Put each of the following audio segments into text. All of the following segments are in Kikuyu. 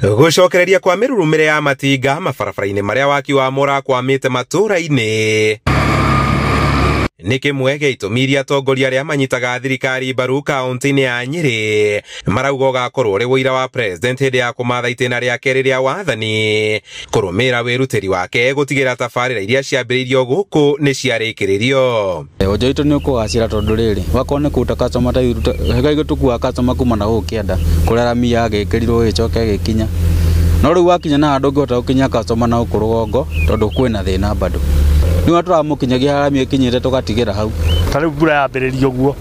Gũcokereria kwa mĩrurumĩre ya matinga mabarabara-inĩ marĩa waki wa mũrakwamĩte matũũra-inĩ nĩ kĩmwe gĩa itũmi iria atongoria arĩa manyitaga thirikari mbaru kaunti-inĩ ya Nyĩrĩ marauga ũgakorwo ũrĩ ũira wa president hĩndĩ ya kũmatha itĩna rĩake rĩrĩa wathani kũrũmĩrĩra wĩrutĩri wake gũtigĩrĩra tabarĩra iria ciambĩrĩirio gũkũ nĩ ciarĩkĩrĩrio. Wonjoria witũ nĩ ũkũgacĩra tondũ rĩrĩ wakorwo nĩ kũruta customer ta ithuĩ tũkuaga customer kuma na gũkũ kĩanda kũrĩa rami yagĩkĩrirwo ĩgĩcoka ĩgĩkinya, no rĩu wakinya na handũ ũngĩhota gũkinya customer na gũkũ rũgongo tondũ kwĩna thĩna bado nĩ tũramũkinyagia rami ĩkinyĩte tũgatigĩra hau. Ta rĩu mbura yambĩrĩria ũguo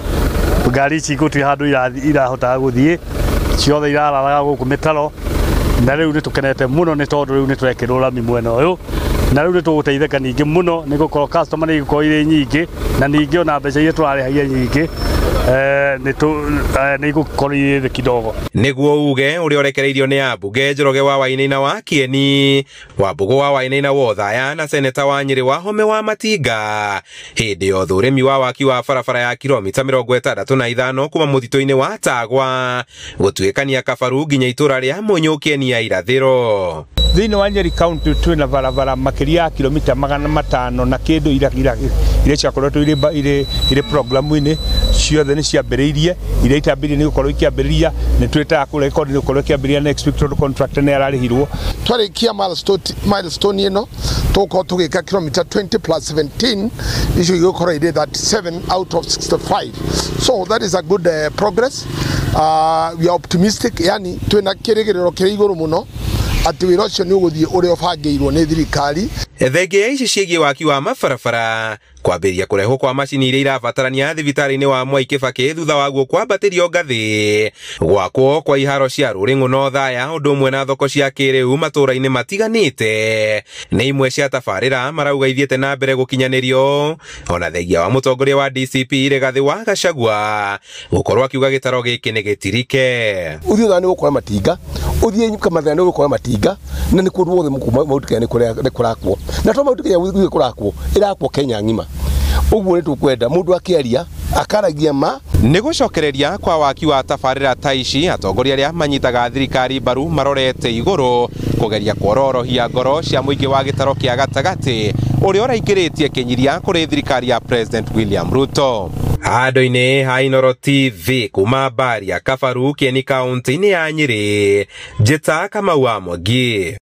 ngari ici gũtirĩ handũ irahotaga gũthiĩ, ciothe irararaga gũkũ mĩtaro, na rĩu nĩ tũkenete mũno nĩ tondũ rĩu nĩ tũrekĩrwo rami mwena ũyũ, na rĩu nĩ tũgũteithĩka ningĩ mũno nĩ gũkorwo customer nĩ igũkorwo irĩ nyingĩ, na ningĩ ona mbeca iria tũrarĩhagia nyingĩ nĩ igũkorwo irĩ thĩ kidogo. Nĩguo uge ũrĩa ũrekereirio nĩ ambunge Njoroge wa Wainaina wa Kieni, Wambũgũ wa Wainaina wa Othaya na seneta wa Nyĩrĩ Wahome wa Matinga hĩndĩ ya ũthũrĩmi wa waki wa barabara ya kilomita 65 kuma mũtitũ-inĩ wa Tagwa gũtuĩkania Kabaru nginya itũra rĩa Mũnyũ Kieni ya irathĩro. Thĩinĩ wa Nyeri County twĩna barabara makĩria ya kilomita 500 na kĩndũ iria ciakoretwo irĩ programu-inĩ ciothe nĩ ciambĩrĩirie, iria itambĩrĩirie nĩ gũkorwo ikĩambĩrĩria, nĩ twĩtaga kũrĩa record nĩ gũkorwo ikĩambĩrĩria next week tondũ contractor nĩ ararĩhirwo. Twarĩkia milestone ĩno tũgũkorwo tũgĩka kilomita 20 plus 17 icio igũkorwo irĩ 37 out of 65, so that is a good progress. We are optimistic, yani twĩna kĩrĩgĩrĩro kĩrĩ igũrũ mũno atĩ wĩra ũcio nĩ ũgũthiĩ ũrĩa ũbangĩirwo nĩ thirikari. Thengia ici ciĩgiĩ waki wa mabarabara kwambĩrĩria kũrehwo kwa macini iria irabatarania thibitarĩ-inĩ wa Mwai Kĩbakĩ thutha waguo kwambatĩrio ngathĩ, gwakwo kwa iharo cia Rũrĩng'ũ na Othaya ũndũ ũmwe na thoko cia kĩrĩu matũũra-inĩ matiganĩte nĩ imwe cia tabarĩra marauga ithiĩte na mbere gũkinyanĩrio, ona thengia wa mũtongoria wa DCP Rigathĩ wa Gachagua gũkorwo akiuga gĩtaro gĩkĩ nĩ gĩtirike. Ũthiĩ Othaya nĩ ũgũkora matinga, ũthiĩ Kamathia nĩ ũgũkora matinga, na nĩ kũndũ guothe Mount Kenya nĩ kũrakwo, na to Mount Kenya gũthiĩ kũrakwo, ĩrakwo Kenya ng'ima. Ũguo nĩ tũkwenda mũndũ akĩaria akaragia ma. Nĩ gũcokereria kwa waki wa tabarĩra ta ici atongoria arĩa manyitaga thirikari mbaru marorete igũrũ kũgeria kuororohia ngoro cia mũingĩ wa gĩtaro kĩa gatagatĩ ũrĩa ũraingĩrĩtie kĩnyiria kũrĩ thirikari ya President William Ruto. Handũ-inĩ ha Inooro TV kuma Mbaria Kabaru Kieni kaunti-inĩ ya Nyĩrĩ, Njĩta Kamau wa Mwangi.